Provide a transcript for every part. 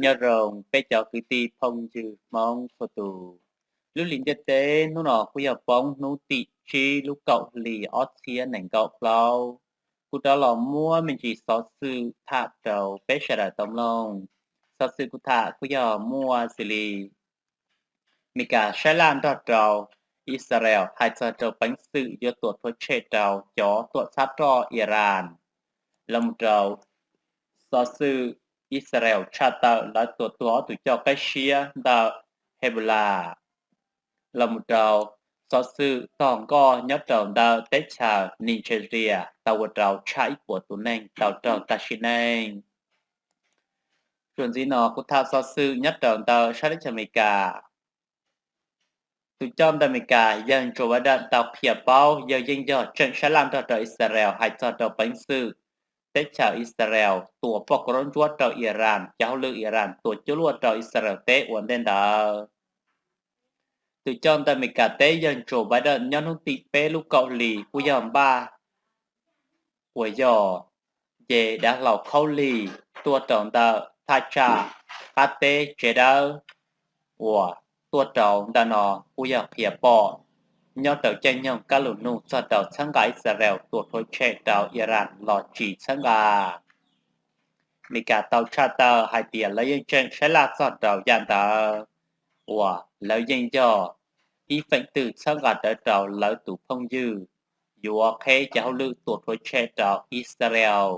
Nyob zoo peb cov kwv tij phooj ywg Hmoob txhua tus. Lub lim ntiaj teb hnub no kuj yog poob hnub tim tsib lub kaum hli ob txhiab nees nkaum plaub, kuv rov los muab me ntsis xov xwm tham rau peb sawv daws tau mloog. Xov xwm kuv tham kuj yog muaj xws li Meskas saib laj nrog rau Israel hais txog rau peev xwm yuav tuam rhuav tshem rau cov tuam txhab roj Iran, los mus rau xov xwm Israel tshaj tawm lawv tua tuag ob tug coj qeb siab ntawm Hezbollah, los mus rau xov xwm tog nkoj nyob rau ntawm teb chaws Nigeria tau ua rau tshaj ib puas tus neeg tau raug tag sim neej. Txuas ntxiv no kuv tham xov xwm nyob rau ntawm sab teb chaws Amelikas. Tus coj ntawm Amelikas yawg Joe Biden tau qhia paub yawg yeej yog tseem saib laj nrog rau Israel hais txog rau peev xwm teb chaws Israel tua poj koob ntsuab rau Iran, cov hauj lwm Iran tua cuab luaj rau Israel teb ua ntej ntawd. Tus coj ntawm Amelikas teb yawg Joe Biden nyob hnub tim peb lub kaum hli kuj yog npaj uas yog nce dav hlau khaub lig tuaj rau ntawm thaj tsam qab teb tsev dawb uas tuaj rau ntawm no kuj yog qhia pom nyob rau caij nyoog kab lus nug txog rau txhawb nqa Israel tuam rhuav tshem rau Iran los tsis txhawb nqa. Amelikas tau tshaj tawm hais tias lawv yeej tseem saib laj txog rau yam ntawd uas lawv yeej yog ib feem twg txhawb nqa rawv rau lawv tus phooj ywg yuav qheb cov hauj lwm tuam rhuav tshem rau Israel.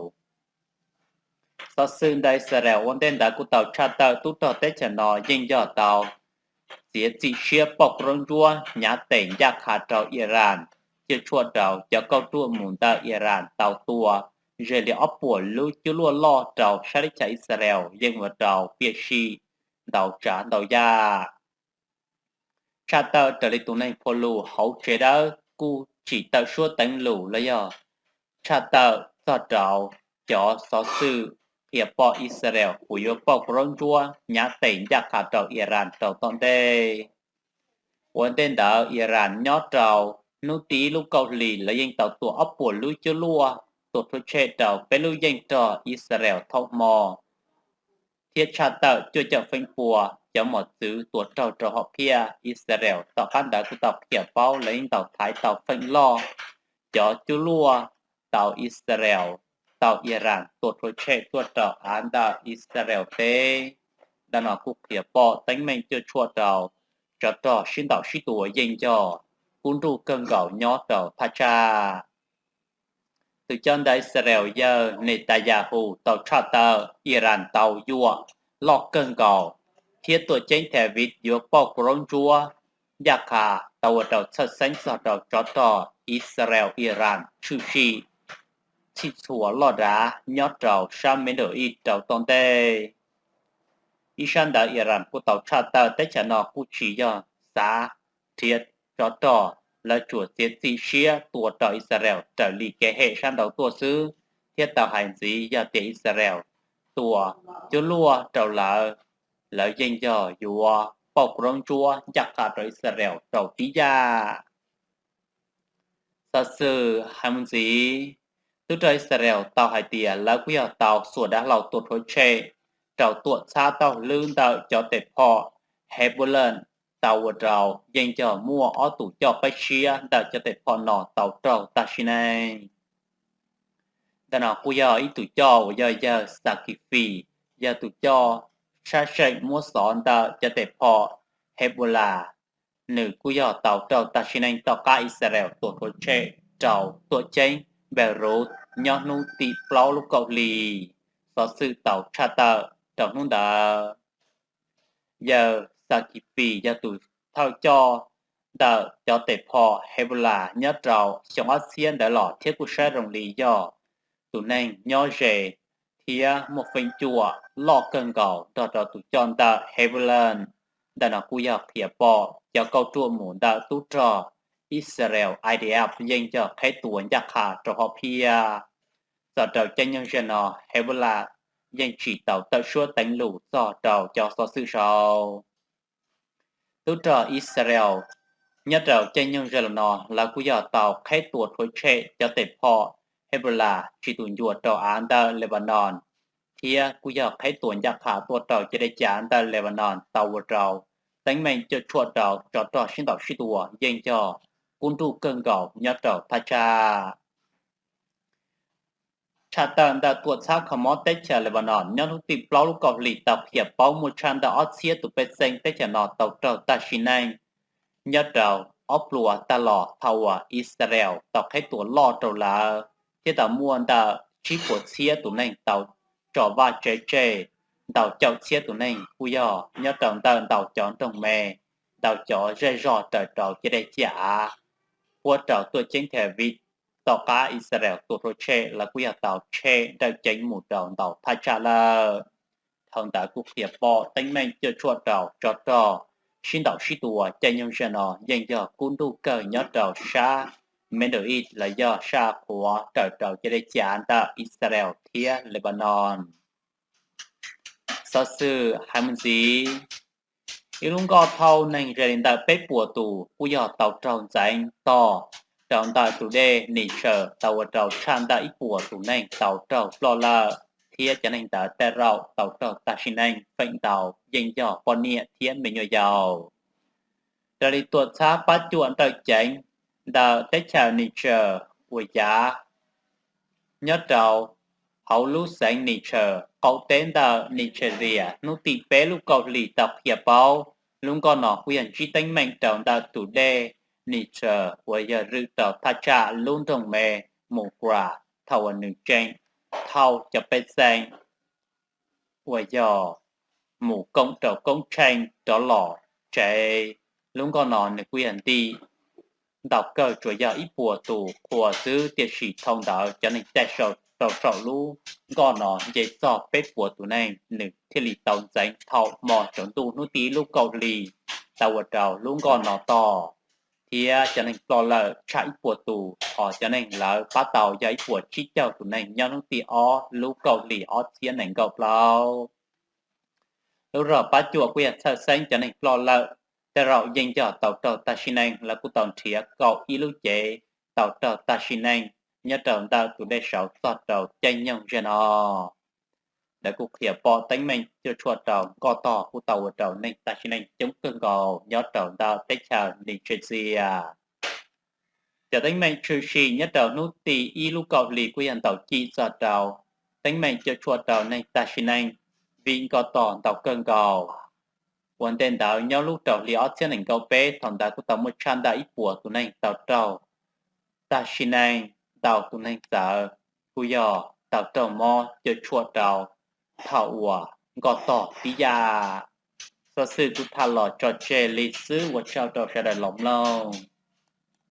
Xov xwm ntawm Israel ua ntej ntawd kuj tau tshaj tawm tub rog teb chaws no yeej yog tau txiav txim siab pauj koob ntsuab hnyav tes ncaj qha rau Iran, cuam tshuam rau cov kauj ruam mus ntawm Iran tau tua ze li ob puas lub cuab luaj loj rau sab teb chaws Israel yeej ua rau piam sij ntau tsav ntau yam. Tshaj tawm raws li tus neeg phua lus hauv tsev dawb kuj tsim tawm suab teev lus los yog tshaj tawm txog rau cov xov xwm qhia pom Israel kuj yuav pauj koob ntsuab hnyav tes ncaj qha rau Iran rau tom ntej. Ua ntej ntawd Iran nyob rau hnub tim ib lub kaum hli lawv yeej tau tua ob puas lub cuab luaj tuam rhuav tshem rau peb lub yeej rog Israel thaum hmo, thiab tshaj tawm cuaj caum feem pua cov mos txwv tua raug rau hom phiaj Israel. Tom qab ntawd kuj tau qhia paub lawv yeej tau thaiv tau feem loj cov cuab luaj tau Israel, tau Iran tuam rhuav tshem tuaj rau av ntawm Israel teb. Ntawm no kuj qhia pom teeb meem cuam tshuam rau tsov rog sib ntaus sib tua yeej yog kub nruj kawg nkaus nyob rau thaj tsam. Tus coj ntawm Israel yawg Netanyahu tau tshaj tawm Iran tau yuam loj kawg nkaus thiab tuam ceeb Tel Aviv yuav pauj koob ntsuab ncaj qha tau ua rau txhawj xeeb txog rau tsov rog Israel Iran tshwm sim txhij txhua loj dav nyob rau sab Middle East rau tom ntej. Ib sab ntawd Iran kuj tau tshaj tawm teb chaws no kuj tsis yog xav nrhiav tsov rog, lawv tsuas txiav txim siab tua rau Israel raws li kev hem sab nraud tuaj xwb, thiab tau hais ntxiv yog tias Israel tua cuab luaj rau lawv, lawv yeej yog yuav pauj koob ntsuab ncaj qha rau Israel rau tib yam. Xov xwm hais mus ntxiv, tub rog Israel tau hais tias lawv kuj yog tau xuas dav hlau tuam rhuav tshem rau tuam txhab taug hlwb ntawm cov tes phom Hezbollah tau ua rau yeej yog muaj ob tug coj qeb siab ntawm cov tes phom no tau raug tag sim neej. Ntawm no kuj yog ib tug coj uas yog yawg Sakifis, yog tus coj sab seem muab xov ntawm cov tes phom Hezbollah, nws kuj yog tau raug tag sim neej tom qab Israel tuam rhuav tshem rau tuam ceeb Beirut nyob hnub tim plaub lub kaum hli. Xov xwm tau tshaj tawm rau hnub ntawd, yawg Sakifis yog tus thawj coj ntawm cov tes phom Hezbollah nyob rau xyoo ob txhiab ntawd los thiab kuj saib zoo li yog tus neeg nyob ze thiab muaj feem cuam loj kawg nkaus nrog rau tus coj ntawm Hezbollah. Ntawm no kuj yog qhia pom cov kauj ruam mus ntawm tub rog Israel I D F yeej yog qheb tua ncaj qha rau hom phiaj. Txog rau caij nyoog zaum no Hezbollah yeej tsis tau tawm suab teev lus txog rau cov xov xwm sau. Tub rog Israel nyob rau caij nyoog zaum no lawv kuj yog tau qheb tua rhuav tshem cov tes phom Hezbollah tsis tus ncua rau av ntawm Lebanon, thiab kuj yog qheb tuam ncaj qha tuaj rau ciam dej cav ntawm Lebanon tau ua rau teeb meem cuam tshuam rau tsov rog sib ntaus sib tua yeej yog kub nruj kawg nkaus nyob rau thaj tsam. Tshaj tawm ntawm tuam txhab kho mob teb chaws Lebanon nyob hnub tim plaub lub kaum hlis tau qhia paub muaj tshaj ntawm ob txhiab tus pej xeem teb chaws no tau raug tag sim neej nyob rau ob pluas tag los thaum uas Israel tau qheb tuam loj rau lawv, thiab tau muaj ntawm tsib puas txhiab tus neeg tau tso vaj tsev tseg, ntau caum txhiab tus neeg kuj yog nyob rau ntawm ntau cov nroog me, ntau cov zej zog raws rau ciam dej ciam av, puab rau tuaj ceeb Tel Aviv. Tom qab Israel tua hlua tshem, lawv kuj yog tau tshem nrawm ceev mus rau ntau thaj tsam lawm. Dhau ntawd kuj qhia pom teeb meem cuam tshuam rau tsov rog sib ntaus sib tua caij nyoog zaum no yeej yog kub nruj kawg nyob rau sab Middle East los yog sab qhuav raws rau ciam dej ciam av ntawm Israel thiab Lebanon. Xov xwm hais mus ntxiv, ib lub nkoj thauj neeg ze li ntawm peb puas tus kuj yog tau raug ntxeev tog rau ntawm tus dej Niger tau ua rau tshaj ntawm ib puas tus neeg tau raug ploj lawm, thiab cov neeg ntawd tej zaum tau raug tag sim neej feem ntau yeej yog poj niam thiab me nyuam yaus. Raws li tuam txhab pab cuam ntawm ceev ntawm teb chaws Niger uas yav nyob rau hauv lub xeev Niger qaum teb ntawm Nigeria hnub tim peb lub kaum hlis tau qhia paub, lub nkoj no kuj yog ntsib teeb meem rau ntawm tus dej Niger uas yog zwm rau thaj tsam lub nroog me Mugra thaum uas nws tseem thauj cov pej xeem uas yog mus koom rau koob tsheej rov los tsev. Lub nkoj no nws kuj yog nti ntau kawg tsuas yog ib puas tus qhua xwb, tiam sis thaum ntawd cov neeg caij rau saum lub nkoj no nce txog peb puas tus neeg, nws thiaj li tau ntxeev thaum hmo tsaus ntuj hnub tim ib lub kaum hlis tau ua rau lub nkoj no tog, thiab cov neeg ploj lawm tshaj ib puas tus, hos cov neeg lawv pab tau yog ib puas tsib caug tus neeg nyob hnub tim ob lub kaum hlis ob txhiab nees nkaum plaub. Lub zog pab cuam kuj yog txhawj xeeb cov neeg ploj lawm tej zaum yeej yog tau raug tag sim neej, lawv kuj tau nrhiav kaum ib lub cev tau raug tag sim neej nyob rau ntawm tus dej saud txog rau caij nyoog zaum no. Lawv kuj qhia pom teeb meem cuam tshuam rau nkoj tog kuj tau ua rau neeg tag sim neej coob kawg nkaus nyob rau ntawm teb chaws Nigeria. Cov teeb meem tshwm sim nyob rau hnub tim ib lub kaum hlis kuj yog ntaus cim txog rau teeb meem cuam tshuam rau neeg tag sim neej vim nkoj tog ntau kawg nkaus. Ua ntej ntawd nyob lub rau hli ob txhiab nees nkaum peb, thaum ntawd kuj tau muaj tshaj ntawm ib puas tus neeg tau raug tag sim neej, ntau tus neeg txawv kuj yog tau raug mob cuam tshuam rau thaum uas nkoj tog tib yam. Xov xwm kuj tham los tso tseg li xwb, ua tsaug rau sawv daws los mloog.